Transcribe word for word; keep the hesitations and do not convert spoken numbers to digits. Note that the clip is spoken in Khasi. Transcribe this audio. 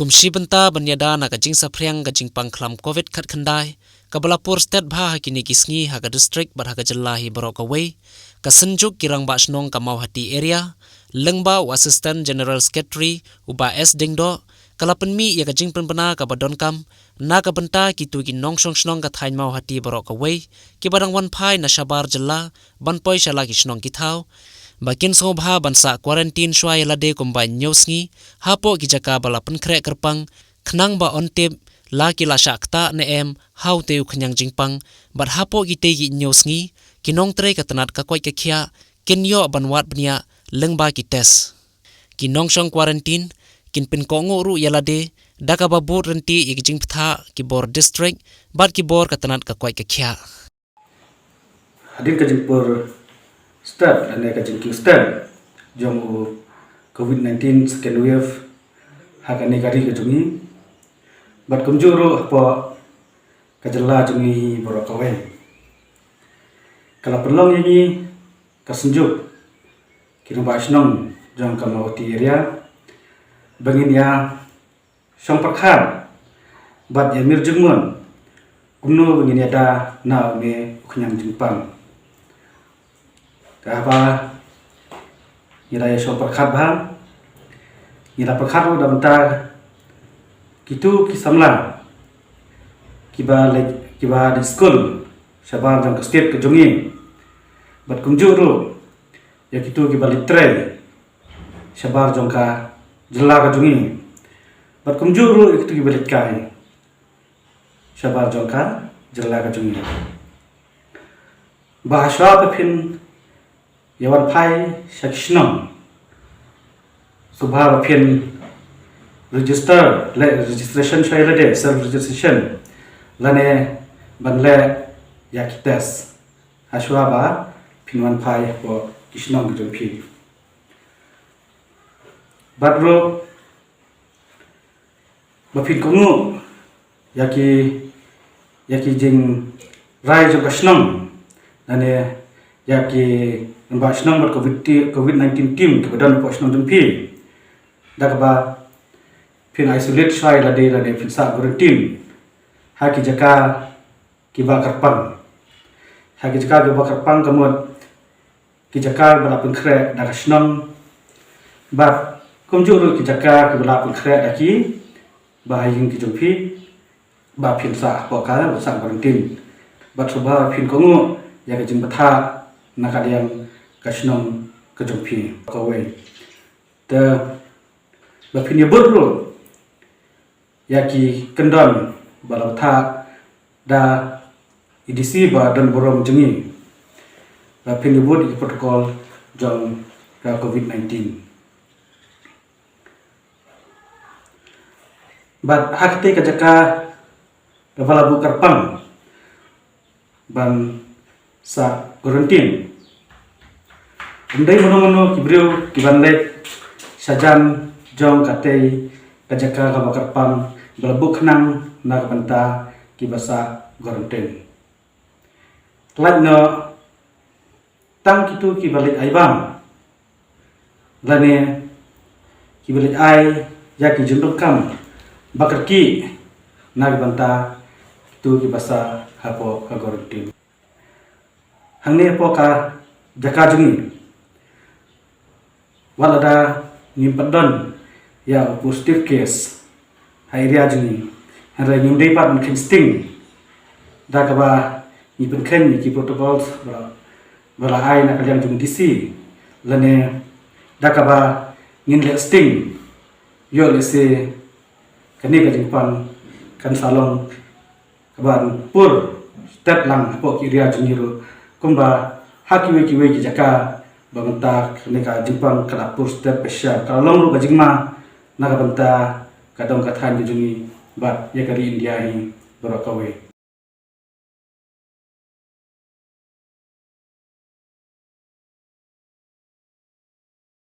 Kum shi bynta ban ïada na ka jingsaphriang ka jingpang khlam covid khatkhyndai, kaba la pur stet bha ha kine ki sngi ha ka district bad ha ka jylla hi baroh kawei, ka Synjuk ki Rangbah Shnong ka Mawhati Area, lyngba u Assistant General Secretary u Bah S Diengdoh, ka la pynmih ïa ka jingpynbna kaba donkam na ka bynta kito ki nongshong shnong ka thaiñ Mawhati baroh kawei, kiba dang wan phai na shabar jylla ban poi sha la ki shnong ki thaw, ba kin sngewbha ban sah quarantine shuwa ïa lade kumba hynñiew sngi hapoh ki jaka ba la pynkhreh kyrpang, khnang ba yn tip la ki la shah ktah ne em ha utei u khñiang jingpang, bad hapoh kitei ki hynñiew sngi ki nongtrei ka tnat ka koit ka khiah kin ïoh ban wad bniah lyngba ki test. Ki nongshong quarantine kin pynkohnguh ruh ïa lade da kaba bud ryntih ïa ki jingbthah ki bor district bad ki bor ka tnat ka koit ka khiah. Hadien ka jingpur stet lane ka jingkiew stet jong u covid nineteen second wave ha kane ka ri ka jong ngi, bad kumjuh ruh hapoh ka jylla jong ngi baroh kawei, ka la pynlong ïa ngi ka Synjuk ki Rangbah Shnong jong ka Mawhati Area ba ngin ïa shong pyrkhat bad ïa mir jingmut kumno ba ngin ïada na une u khñiang jingpang. Kaba ngi la ïa shong pyrkhat bha, ngi la pyrkhat ruh da bynta kito ki samla kiba leit, kiba leit skul shabar jong ka state ka jong ngi, bad kumjuh ruh ïa kito kiba leit trei shabar jong ka jylla ka jong ngi, bad kumjuh ruh ïa kito kiba leit kai shabar jong ka jylla ka jong ngi. Ba shuwa ba phin ïa wan phai sha ki shnong, sngewbha ba phin register, leh registration shuwa ïa lade, self registration, lane ban leh ïa ki test ha shuwa ba phin wan phai hapoh ki shnong ki jong phi. Bad ruh ba phin kohnguh ïa ki, ïa ki jingrai jong ka shnong lane ïa ki rangbah shnong bad covid ti-, covid nineteen team kiba don hapoh shnong jong phi, da kaba phin isolate shuwa ïa lade lane phin sah quarantine ha ki jaka kiba kyrpang. Ha ki jaka kiba kyrpang ka mut ki jaka ba la pynkhreh da ka shnong, bad kumjuh ruh ki jaka kiba la pynkhreh da ki bahaïing ki jong phi, ba phin sah hapoh ka, ba sah quarantine. Bad sngewbha phin kohnguh ïa ka jingbthah na ka liang ka shnong ka jong phi kawei. Te ba phin ïa bud ruh ïa ki kyndon ba la bthah da i D C ba don burom jong ngi, ba phin ïa bud ïa ki protocol jong ka covid nineteen. Bad ha katei ka jaka kaba la buh kyrpang ban sah quarantine, ym dei mano mano ki briew ki ban leit shajan jong katei ka jaka kaba kyrpang ba la buh khnang na ka bynta kiba sah quarantine. Lait noh tang kito kiba leit ai bam lane kiba leit ai ïa ki jingdonkam ba kyrkieh na ka bynta kito kiba sah hapoh ka quarantine. Hangne hapoh ka jaka jong ngi, wat lada ngim pat don ïa u positive case ha area jong ngi, hynrei ngim dei pat ban kheiñ sting da kaba ngi pynkheiñ ïa ki protocols ba, ba la ai na ka liang jong D C, lane da kaba ngin leh sting ïoh lehse kane ka jingpang kan sa long kaban pur stet lang hapoh ki area jong ngi ruh, kumba ha kiwei kiwei ki jaka ba mynta kane ka jingpang ka la pur stet bha shisha, ka la long ruh ka jingma na ka bynta ka dong ka thaiñ ka jong ngi bad ïa ka ri India hi baroh kawei.